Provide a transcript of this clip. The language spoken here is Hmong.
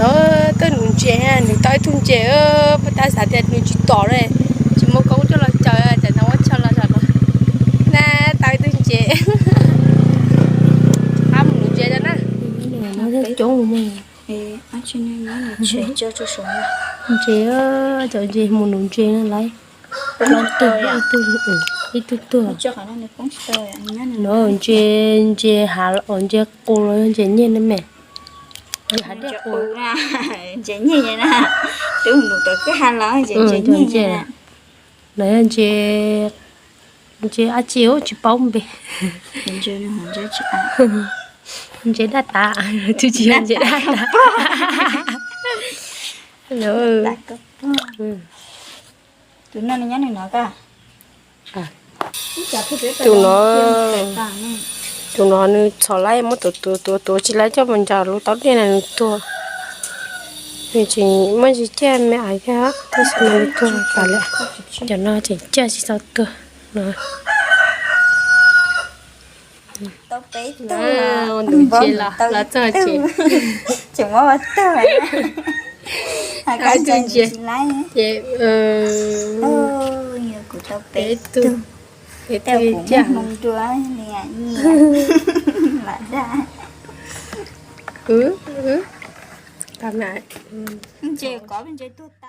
Tau nuv ntses, nws tau ib tug ntses, puag ta xav tias nws tsis tom li, tsis muaj koob coj los caw, cas no ua tshaj los zom no na, tau ib tug ntses. Qab mus nuv ntses na. Coob, ntses, cov ntses mus nuv ntses no lawm. Ib tug tuag. No ntses, ntses hav los ntses qus los yog ntses nyiaj ne me? Hav dej qus. Ntses nyiaj na, twb mus nuv tom kwj ha los ntses nyiaj. No yog ntses, ntses dab tsi tsis paub npe. Ntses daj tas, twb tsis yog ntses daj tas. Tus no, tus no nws txhom laib muab tuav tuav tuav tuav tsis laib coj mus ncaws lub taub dej na nws tuag. Nws tseem muaj ntsis ciaj me ais thiab tab sis mas nws tuag tas lawm. Cov no tseem ciaj tsis tau tuag no. Tau peb tug, ntses los txog tseem muab ua tag. Tau ib tug ntses ces kuv tau peb tug. Peb tug kuv muaj hmoo dua li nyiam lam daj. Ntses kov ntses tuag.